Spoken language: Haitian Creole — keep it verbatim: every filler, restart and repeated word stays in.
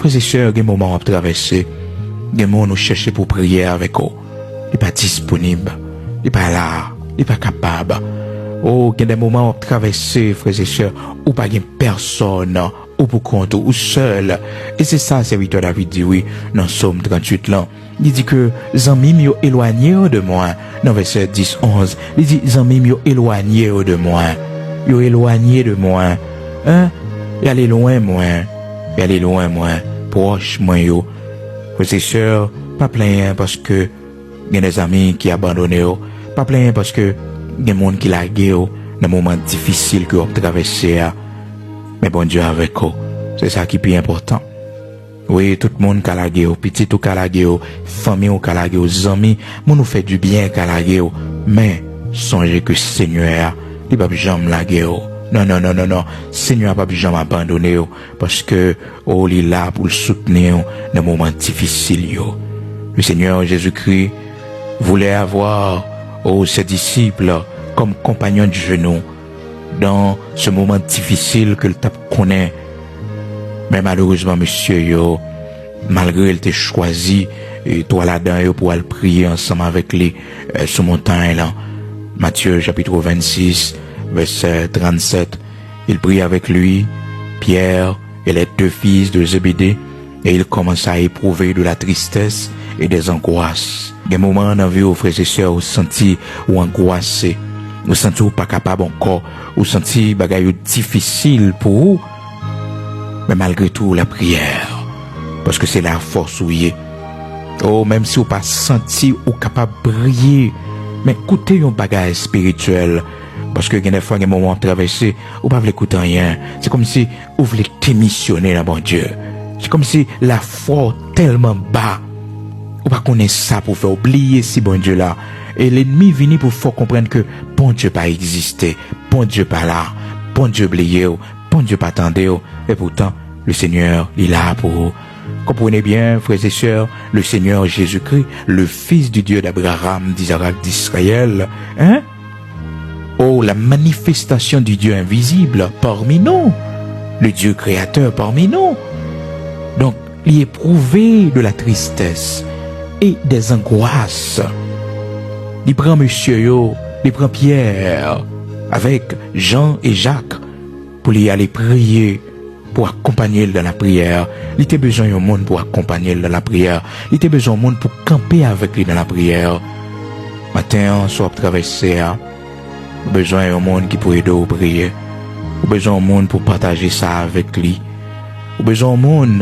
Frè e sè, gen moman w ap travèse, gen moun ou chèche pou priye avèk ou, li pa disponib, li pa la, li pa kapab. O, gen de moman w ap travèse, frè e sè, ou pa gen pèsòn, ou pou kont ou, ou sèl. E se sa sèvitè David di, wi, nan Sòm tranntuit lan. Li di ke zanmi m yo elwanye yo de mwen. Nan vèsè dis, onz, li di, zanmi m yo elwanye yo de mwen. Yo elwanye de mwen. Hein? Y ale lwen mwen. Y ale lwen mwen. Pwòch mwen yo. Frè e sè, pa plenyen paske gen de zanmi ki abandone w. Pa plenyen paske gen moun ki lage w nan moman difisil ke w ap travèse a. Men Bondye avèk ou. Se sa ki pi enpòtan. Wi, tout moun ka lage w, pitit ou ka lage w, fanmi ou ka lage w, zanmi, moun ou fè dibyen ka lage w. Men, sonje ke Senyè a, li p ap janm lage w. Non, non, non, non, non. Senyè a p ap janm abandone w, paske, o, li la pou l soutni w nan moman difisil yo. Le Seigneur Jésus-Christ voulait avoir, o, ses disciples comme compagnons de genoux dans ce moment difficile ke l t ap konnen. Men malerezman, mesye yo, malgre l te chwazi, e, twa ladan yo pou al priye ansanm avèk li, e, sou montay lan. Matthieu chapitre vingt-six, verset trente-sept. Il prit avec lui Pierre et les deux fils de Zébédée, et il commença à éprouver de la tristesse et des angoisses. Gen moman nan vi w, frè e sè, ou santi ou angwase, ou santi ou pa kapab ankò, ou santi bagay yo difisil pou ou. Men malgre tou, lapriyè, paske se la fòs ou ye. O, menm si ou pa santi ou kapab priye, men koute yon bagay espirityèl, paske gen de fwa, gen moman w ap travèse, ou pa vle koute anyen. Se kòmsi ou vle demisyone nan Bondye. Se kòmsi lafwa w tèlman ba, ou pa konnen sa pou fè, ou bliye si Bondye la. E lènmi vini pou fè w konprann ke Bondye pa egziste, Bondye pa la, Bondye bliye w, Bondye pa tande w. E poutan, le Seigneur, li la pou ou. Konprann byen, frè e sè, le Seigneur Jésus-Christ, le Fils du Dieu d'Abraham, d'Isaac, d'Israël, hein? Oh, la manifestation du Dieu invisible parmi nous, le Dieu créateur parmi nous. Donk, li epwouve de la tristès e dè zangwas. Li pran mesye yo, li pran Pyè avèk Jan e Jak pou li ale priye, pou akonpanye l nan lapriyè. Li te bezwen yon moun pou akonpanye l nan lapriyè. Li te bezwen yon moun pou kanpe avèk li nan lapriyè. Maten an, sa w ap travèse a, ou bezwen yon moun ki pou ede w priye. Ou bezwen yon moun pou pataje sa avèk li. Ou bezwen yon moun